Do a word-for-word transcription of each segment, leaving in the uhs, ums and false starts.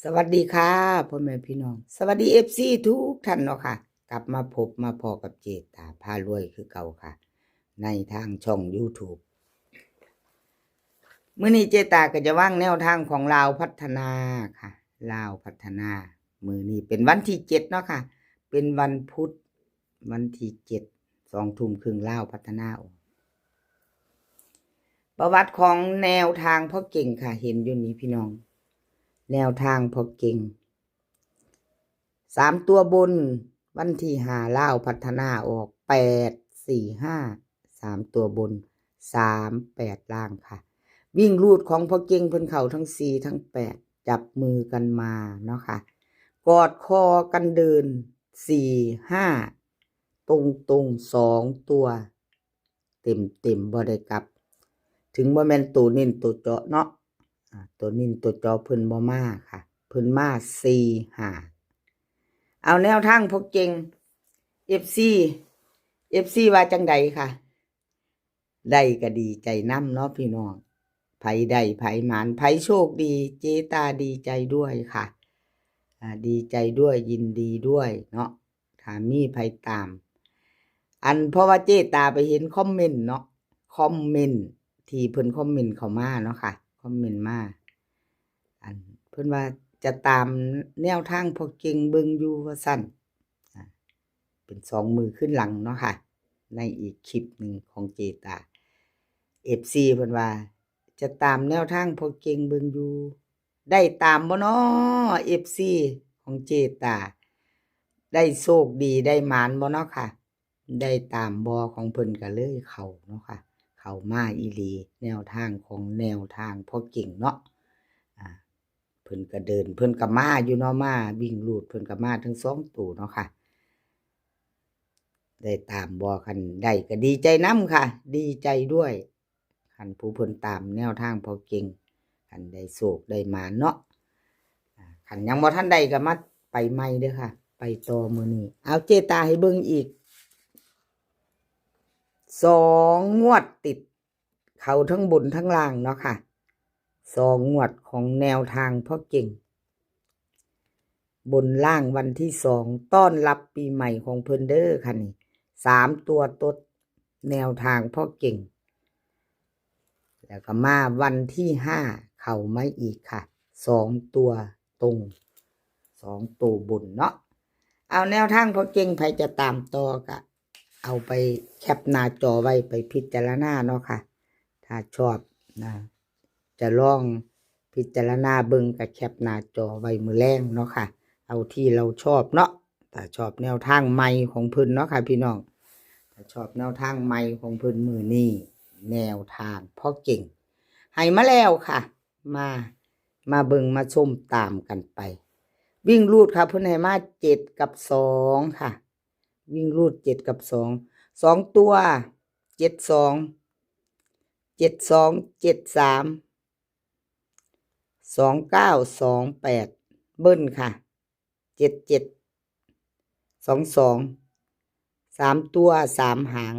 สวัสดีค่ะพ่อแม่พี่น้อง สวัสดีเอฟซีทุกท่านเนาะค่ะ กลับมาพบมาพ้อกับเจตาพารวยคือเก่าค่ะ ในทางช่องยูทูบ มื้อนี้เจตาก็จะวางแนวทางของลาวพัฒนาค่ะ ลาวพัฒนา มื้อนี้เป็นวันที่เจ็ดเนาะค่ะ เป็นวันพุธ วันที่เจ็ด สองทุ่มครึ่งลาวพัฒนาออก ประวัติของแนวทางพ่อเก่งค่ะ เห็นอยู่นี่พี่น้อง แนวทางพ่อเก่ง สามตัวบน วันที่ห้าลาวพัฒนาออก แปดสี่ห้า สามตัวบน สามแปด ล่างค่ะ วิ่งรูดของพ่อเก่งเพิ่นเข้าทั้งสี่ทั้งแปด จับมือกันมาเนาะค่ะ กอดคอกันเดิน สี่ห้า ตรงๆ สองตัว เต็มๆ บ่ได้กลับ ถึงบ่แม่นตัวเน้นตัวเจาะเนาะ อ่า ตัวเน้นตัวเจาะเพิ่นบ่มาค่ะ เพิ่นมาสี่ห้า เอาแนวทางพ่อเก่ง เอฟซี เอฟซี ว่าจังใดค่ะ ได้ก็ดีใจนำเนาะพี่น้อง ไผได้ไผหมาน ไผโชคดี เจตาดีใจด้วยค่ะ อ่า ดีใจด้วย ยินดีด้วยเนาะ ถ้ามีไผตาม อัน เพราะว่าเจตาไปเห็นคอมเมนต์เนาะ คอมเมนต์ที่เพิ่นคอมเมนต์เข้ามาเนาะค่ะ คอมเมนต์มา อัน เพิ่นว่าจะตามแนวทางพ่อเก่งเบิ่งอยู่ว่าซั่น อ่า เป็นสองมื้อขึ้นหลังเนาะค่ะ ในอีกคลิปหนึ่งของเจตา เอฟซี เพิ่นว่าจะตามแนวทางพ่อเก่งเบิ่งอยู่ ได้ตามบ่น้อ เอฟซี ของเจตา ได้โชคดีได้หมานบ่เนาะค่ะ ได้ตามบ่ของเพิ่นก็เลยเข้าเนาะค่ะ เข้ามาอีหลี แนวทางของแนวทางพ่อเก่งเนาะ อ่า เพิ่นก็เดิน เพิ่นก็มาอยู่เนาะ มาวิ่งรูด เพิ่นก็มาทั้งสองตัวเนาะค่ะ ได้ตามบ่ คันได้ก็ดีใจนำค่ะ ดีใจด้วย คันผู้เพิ่นตามแนวทางพ่อเก่ง คันได้โชคได้หมานเนาะ อ่า คันยังบ่ทันได้ก็มาไปใหม่เด้อค่ะ ไปต่อมื้อนี้ เอาเจตาให้เบิ่งอีก สองงวดติด เข้าทั้งบนทั้งล่างเนาะค่ะ สองงวดของแนวทางพ่อเก่ง บนล่างวันที่สอง ต้อนรับปีใหม่ของเพิ่นเด้อค่ะนี่ สามตัวตด แนวทางพ่อเก่ง แล้วก็มาวันที่ห้า เข้ามาอีกค่ะ สองตัวตรง สองตัวบนเนาะ เอาแนวทางพ่อเก่ง ไผจะตามต่อก็เอาไปแคปหน้าจอไว้ไปพิจารณาเนาะค่ะ ถ้าชอบนะ จะลองพิจารณาเบิ่งก็แคปหน้าจอไว้มื้อแลงเนาะค่ะ เอาที่เราชอบเนาะ ถ้าชอบแนวทางใหม่ของเพิ่นเนาะค่ะพี่น้อง ถ้าชอบแนวทางใหม่ของเพิ่นมื้อนี้ แนวทางพ่อเก่ง ให้มาแล้วค่ะ มา มาเบิ่งมาชมตามกันไป วิ่งรูดค่ะ เพิ่นให้มาเจ็ดกับสองค่ะ วิ่งรูดเจ็ดกับสอง สองตัว เจ็ดสอง เจ็ดสอง เจ็ดสาม สองเก้า สองแปด เบิ้ลค่ะ เจ็ดเจ็ด สองสอง สามตัวสามหาง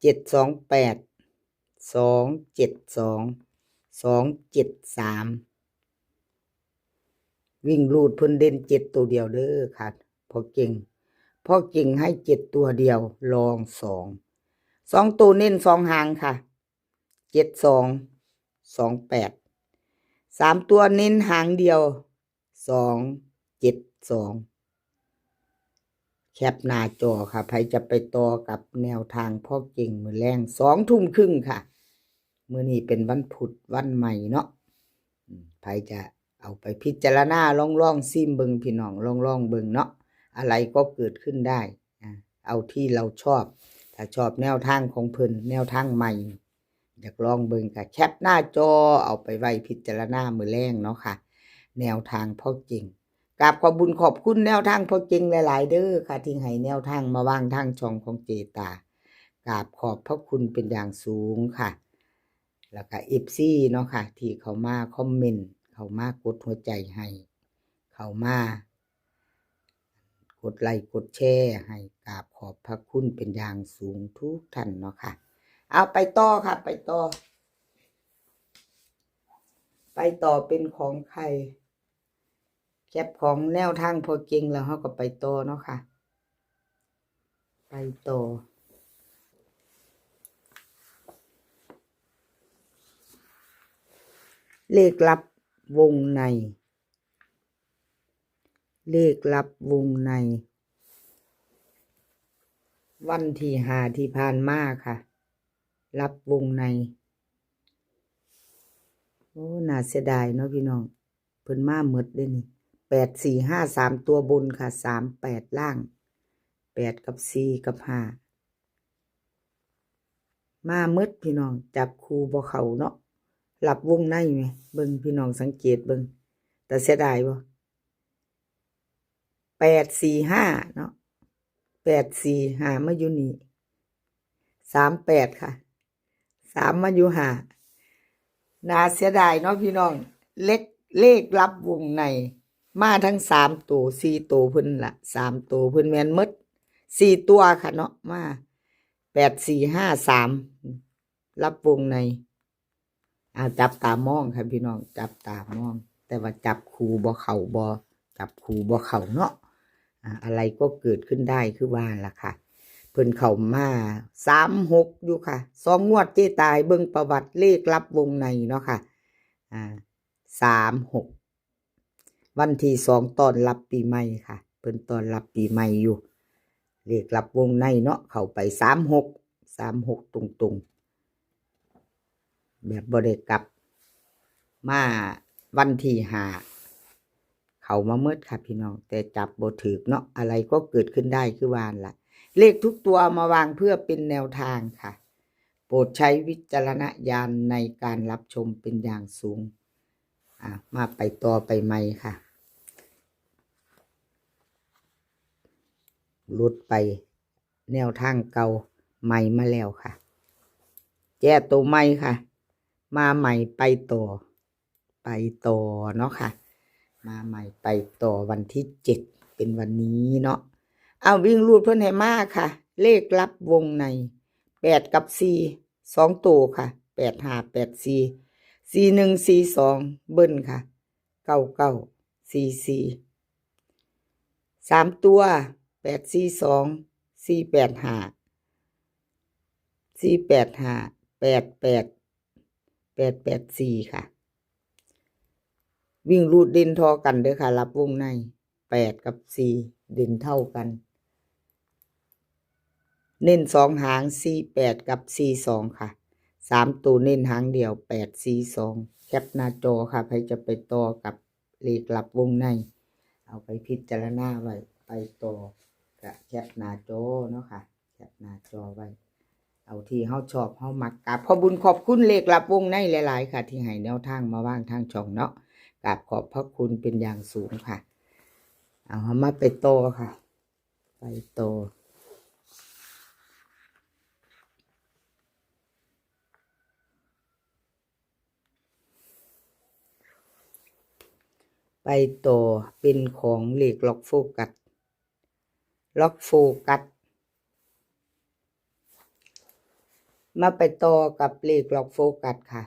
เจ็ดสองแปด สองเจ็ดสอง สองเจ็ดสาม วิ่งรูดเพิ่นเด่นเจ็ดตัวเดียวเด้อค่ะ พ่อเก่ง พ่อเก่งให้เจ็ดตัวเดียว รองสอง สองตัวเน้นสองหางค่ะ เจ็ดสอง สองแปด สามตัวเน้นหางเดียว สองเจ็ดสอง แคปหน้าจอค่ะ ไผจะไปต่อกับแนวทางพ่อเก่งมื้อแลง สองทุ่มครึ่งค่ะ มื้อนี้เป็นวันพุธวันใหม่เนาะ อืม ไผจะเอาไปพิจารณา ลองลองซิมเบิ่งพี่น้อง ลองลองเบิ่งเนาะ อะไรก็เกิดขึ้นได้ อ่า เอาที่เราชอบ ถ้าชอบแนวทางของเพิ่น แนวทางใหม่ อยากลองเบิ่งก็แคปหน้าจอเอาไปไว้พิจารณามื้อแลงเนาะค่ะ แนวทางพ่อเก่ง กราบขอบบุญขอบคุณแนวทางพ่อเก่งหลายๆเด้อค่ะ ที่ให้แนวทางมาวางทางช่องของเจตา กราบขอบพระคุณเป็นอย่างสูงค่ะ แล้วก็เอฟซีเนาะค่ะ ที่เข้ามาคอมเมนต์ เข้ามากดหัวใจให้ เข้ามา กดไลค์กดแชร์ให้ กราบขอบพระคุณเป็นอย่างสูงทุกท่านเนาะค่ะ เอาไปต่อค่ะ ไปต่อ ไปต่อเป็นของใคร แคปของแนวทางพอเก่งแล้วเราก็ไปต่อเนาะค่ะ ไปต่อ เลขลับวงใน เลขลับวงใน วันที่ห้าที่ผ่านมาค่ะ ลับวงใน โอ้ น่าเสียดายเนาะพี่น้อง เพิ่นมาหมดเด้นี่ แปดสี่ห้า สามตัวบนค่ะ สามแปด ล่าง แปด กับ สี่ กับ ห้า มาหมดพี่น้อง จับคู่บ่เข้าเนาะ ลับวงในแหม เบิ่งพี่น้องสังเกตเบิ่ง แต่เสียดายบ่ แปดสี่ห้า เนาะ แปดสี่ห้า มาอยู่นี่ สามแปด ค่ะ สาม มาอยู่ห้า น่าเสียดายเนาะพี่น้อง เลข เลขลับวงใน มาทั้งสามตัว สี่ตัวเพิ่นละ สามตัวเพิ่นแม่นหมด สี่ตัวค่ะเนาะ มา แปดสี่ห้าสาม ลับวงใน อ่า จับตามองค่ะพี่น้อง จับตามอง แต่ว่าจับคู่บ่เข้าบ่ จับคู่บ่เข้าเนาะ อ่า อะไรก็เกิดขึ้นได้คือว่าล่ะค่ะ เพิ่นเข้ามา สามหก อยู่ค่ะ สองงวดเจ๊ตายเบิ่งประวัติเลขลับวงในเนาะค่ะ อ่า สามหก วันที่สองต้อนรับปีใหม่ค่ะ เพิ่นต้อนรับปีใหม่อยู่ เลขลับวงในเนาะ เข้าไป สามหก สามหก ตรงๆ แบบบ่ได้กลับ มาวันที่ห้า เข้ามาหมดค่ะพี่น้อง แต่จับบ่ถืกเนาะ อะไรก็เกิดขึ้นได้คือว่าหั่นล่ะ เลขทุกตัวมาวางเพื่อเป็นแนวทางค่ะ โปรดใช้วิจารณญาณในการรับชมเป็นอย่างสูง อ่ะ มาไปต่อไปใหม่ค่ะ หลุดไป แนวทางเก่า ใหม่มาแล้วค่ะ แก้ตัวใหม่ค่ะ มาใหม่ไปต่อ ไปต่อเนาะค่ะ มาใหม่ไปต่อวันที่เจ็ด เป็นวันนี้เนาะ เอาวิ่งรูดเพิ่นให้มาค่ะ เลขลับวงใน แปด กับ สี่ สองตัวค่ะ แปดห้า แปดสี่ สี่หนึ่ง สี่สอง เบิ้ลค่ะ เก้าเก้า สี่สี่ สามตัว แปดสี่สอง สี่แปดห้า สี่แปดห้า แปดแปด แปดแปดสี่ ค่ะ วิ่งรูดเด่นท่อกันเด้อค่ะ ลับวงใน แปด กับ สี่ เด่นเท่ากัน เน้นสองหาง สี่แปด กับ สี่สอง ค่ะ สามตัวเน้นหางเดียว แปดสี่สอง แคปหน้าจอค่ะ ใครจะไปต่อกับเลขลับวงใน เอาไปพิจารณาไว้ ไปต่อ ก็แคปหน้าจอเนาะค่ะ แคปหน้าจอไว้ เอาที่เฮาชอบเฮามัก กราบขอบบุญขอบคุณเลขลับวงในหลายๆ ค่ะ ที่ให้แนวทางมาวางทางช่องเนาะ กราบขอบพระคุณเป็นอย่างสูงค่ะ เอาเฮามาไปต่อค่ะ ไปต่อ ไปต่อเป็นของเลขล็อกโฟกัส ล็อกโฟกัส มาไปต่อกับเลขล็อกโฟกัสค่ะ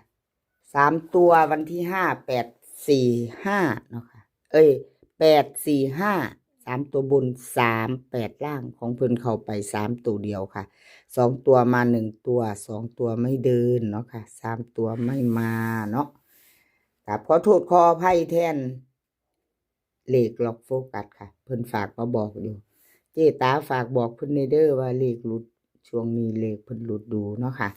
สามตัววันที่ห้า แปดสี่ห้า เนาะค่ะ เอ้ย แปดสี่ห้า สามตัวบน สามแปด ล่าง ของเพิ่นเข้าไปสามตัวเดียวค่ะ สองตัวมาหนึ่งตัว สองตัวไม่เดินเนาะค่ะ สามตัวไม่มาเนาะ กราบขอโทษขออภัยแทน เลขล็อกโฟกัสค่ะ เพิ่นฝากมาบอกอยู่ เจ๊ตาฝากบอกเพิ่นแหน่เด้อว่าเลขหลุด ช่วงนี้เลขเพิ่นหลุดดูเนาะค่ะ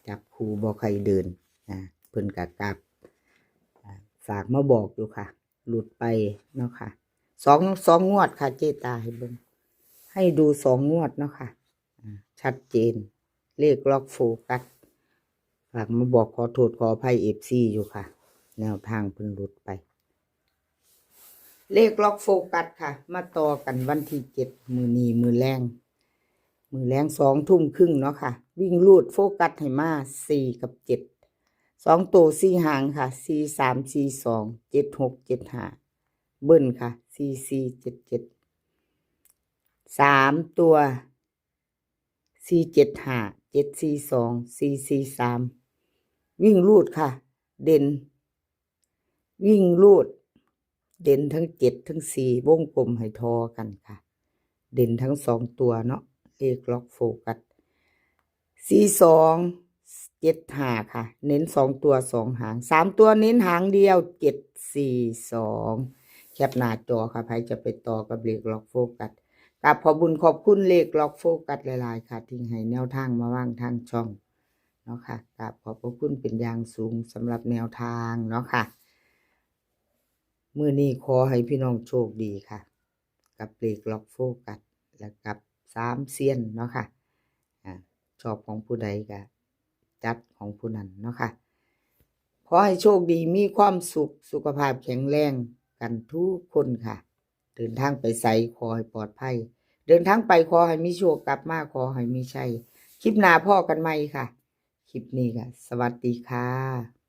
จับคู่บ่ค่อยเดิน อ่า เพิ่นก็กราบ อ่า ฝากมาบอกอยู่ค่ะ หลุดไปเนาะค่ะ สอง สองงวดค่ะ เจ๊ตาให้เบิ่ง ให้ดูสองงวดเนาะค่ะ อ่า ชัดเจน เลขล็อกโฟกัส ฝากมาบอกขอโทษขออภัย เอฟซี อยู่ค่ะ แนวทางเพิ่นหลุดไป เลขล็อกโฟกัสค่ะ มาต่อกันวันที่เจ็ด มื้อนี้มื้อแลง มื้อแลงสองทุ่มครึ่งเนาะค่ะ วิ่งรูดโฟกัสให้มา สี่ กับ เจ็ด สองตัวสี่หางค่ะ สี่สาม สี่สอง เจ็ดหก เจ็ดห้า เบิ้ลค่ะ สี่สี่ เจ็ดเจ็ด สามตัว สี่เจ็ดห้า เจ็ดสี่สอง สี่สี่สาม วิ่งรูดค่ะ เด่น วิ่งรูด เด่นทั้งเจ็ดทั้งสี่ วงกลมให้ทอกันค่ะ เด่นทั้งสองตัวเนาะ เลขล็อกโฟกัส สี่สอง เจ็ดห้า ค่ะ เน้นสองตัวสองหาง สามตัวเน้นหางเดียว เจ็ดสี่สอง แคปหน้าจอค่ะ ใครจะไปต่อกับเลขล็อกโฟกัส กราบขอบบุญขอบคุณเลขล็อกโฟกัสหลายๆ ค่ะ ที่ให้แนวทางมาวางทางช่องเนาะค่ะ กราบขอบพระคุณเป็นอย่างสูงสำหรับแนวทางเนาะค่ะ มื้อนี้ขอให้พี่น้องโชคดีค่ะ กับเลขล็อกโฟกัส และกับสามเซียนเนาะค่ะ อ่า ชอบของผู้ใดก็จัดของผู้นั้นเนาะค่ะ ขอให้โชคดี มีความสุข สุขภาพแข็งแรงกันทุกคนค่ะ เดินทางไปไสขอให้ปลอดภัย เดินทางไปขอให้มีโชค กลับมาขอให้มีชัย คลิปหน้าพ้อกันใหม่ค่ะ คลิปนี้ก็สวัสดีค่ะ